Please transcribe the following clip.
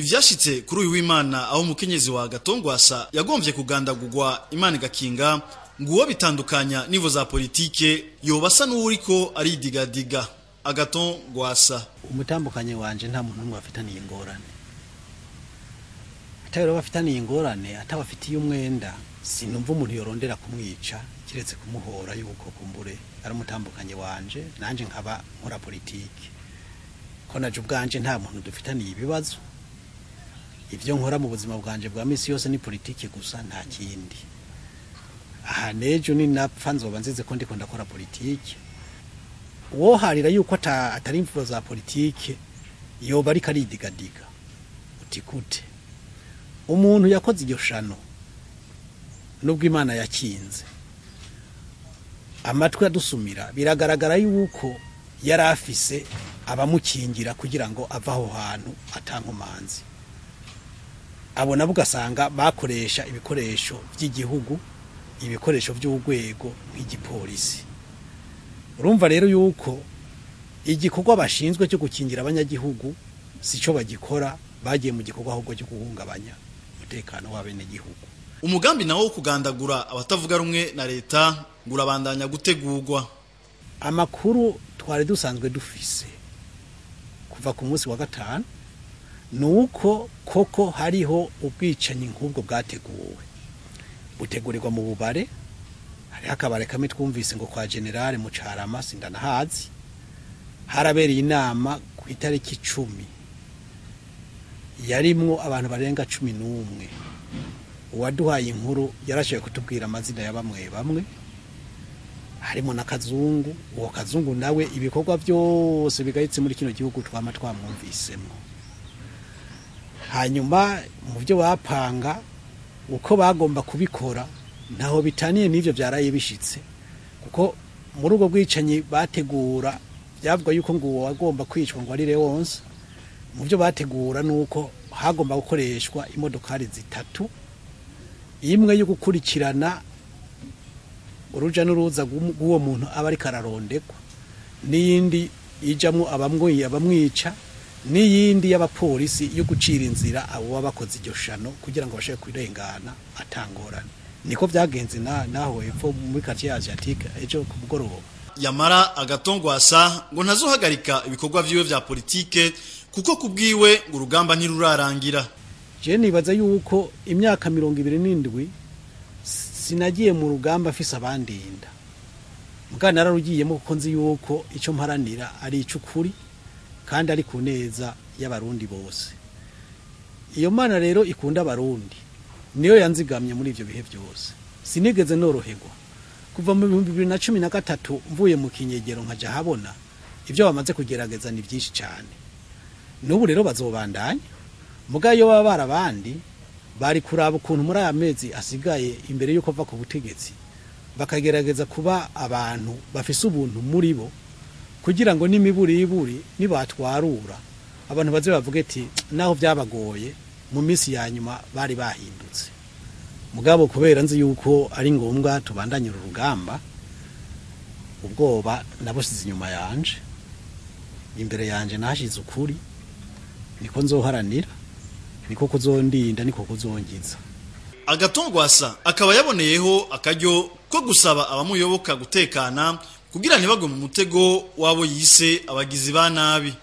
Ivyashitse kuri uyu w'Imana, aho umukenyezi wa Gatongwasa yagombye kugandagurwa Imana igakinga, ngo uwo bitandukanya nivo za politike yoba asa n'uwuriko aridigadiga. Agathon Rwasa: Umutandukanye wanje nta muntu n'umwe bafitaniye ingorane. Atari rero bafitaniye ingorane, atabafitiye umwenda, sinumva umuntu yorondera kumwica kiretse kumuhora yuko kumbure ari umutandukanye wanje, nanje nkaba nkora politike. Ko naje ubwanje nta muntu dufitaniye ibibazo. Ivyo nkora mu buzima bwanje bwa misi yose ni politike gusa, nta kindi. Aha nejo ni napfa nzoba nzize ko ndiko ndakora politike. Uwoharira yuko atari imvugo za politike yoba ariko aridigadiga. Uti gute? Umuntu yakoze iryo shano, nubwo Imana yakinze, amatwi adusumira, biragaragara yuko yari afise abamukingira kugira ngo ave aho hantu atankomanzi. Abo nabo ugasanga bakoresha ibikoresho by'igihugu, ibikoresho by'urwego nk'igipolisi. Urumva rero yuko igikorwa bashinzwe cyo gukingira abanyagihugu sico bagikora, bagiye mu gikorwa ahubwo cyo guhungabanya umutekano w'abenegihugu. Umugambi nawo wo kugandagura abatavuga rumwe na leta ngo urabandanya gutegurwa. Amakuru twari dusanzwe dufise kuva ku munsi wa gatanu ni uko koko hariho ubwicanyi nk'ubwo bwateguwe, butegurirwa mu bubare. Hariho akabare kamwe twumvise ngo kwa generale mu Carama, sindanahazi. Harabereye inama ku itariki 10, yarimwo abantu barenga 11. Uwaduhaye inkuru yarashoboye kutubwira amazina ya bamwe bamwe, harimo na Kazungu. Uwo Kazungu nawe ibikorwa byose bigayitse muri kino gihugu twama twamwumvisemo. Hanyuma mu byo bapanga, uko bagomba kubikora, ntaho bitaniye n'ivyo byaraye bishitse, kuko muri ubwo bwicanyi bategura byavuga yuko ngo uwo wagomba kwicwa ngo ari Leonce. Mu byo bategura nuko hagomba gukoreshwa imodokari zitatu: imwe yo gukurikirana uruja n'uruza rw'uwo muntu aba ariko ararondekwa, n'iyindi ijamwo abamwica, n'iyindi y'abapolisi yo gucira inzira abo baba bakoze iryo shano kugira ngo bashobore kurengana atangorane. Niko byagenze naho hepfo muri quartier asiatique ejo ku mugoroba. Yamara Agathon Rwasa ngo ntazohagarika ibikorwa vyiwe vya politike, kuko kubwiwe ngo urugamba ntirurarangira. Je nibaza yuko imyaka 27 sinagiye mu rugamba afise abandinda, mugana nararugiyemo kuko nzi yuko ico mparanira ari ic'ukuri kandi ari ku neza y'Abarundi bose. Iyo Mana rero ikunda Abarundi niyo yanzigamye muri ivyo bihe byose. Sinigeze noroherwa kuva mu 2013 mvuye mu kinyegero nkaja habona. Ibyo bamaze kugerageza ni byinshi cyane, n'ubu rero bazobandanya. Muga iyo baba barabandi bari kuraba ukuntu muri aya mezi asigaye imbere y'uko va ku butegetsi bakagerageza kuba abantu bafise ubuntu muri bo, kugira ngo n'imiburiburi nibatwarura abantu baze bavuge ati naho byabagoye mu minsi ya nyuma bari bahindutse. Mugabo kubera nzi yuko ari ngombwa tubandanye uru rugamba, ubwoba nabusize inyuma yanje. Imbere yanje nahashize ukuri, niko nzoharanira, niko kuzondinda, niko kuzongiza. Agathon Rwasa akaba yaboneyeho akaryo ko gusaba abamuyoboka gutekana kugira ntibagwe mu mutego wabo yise abagizi ba nabi.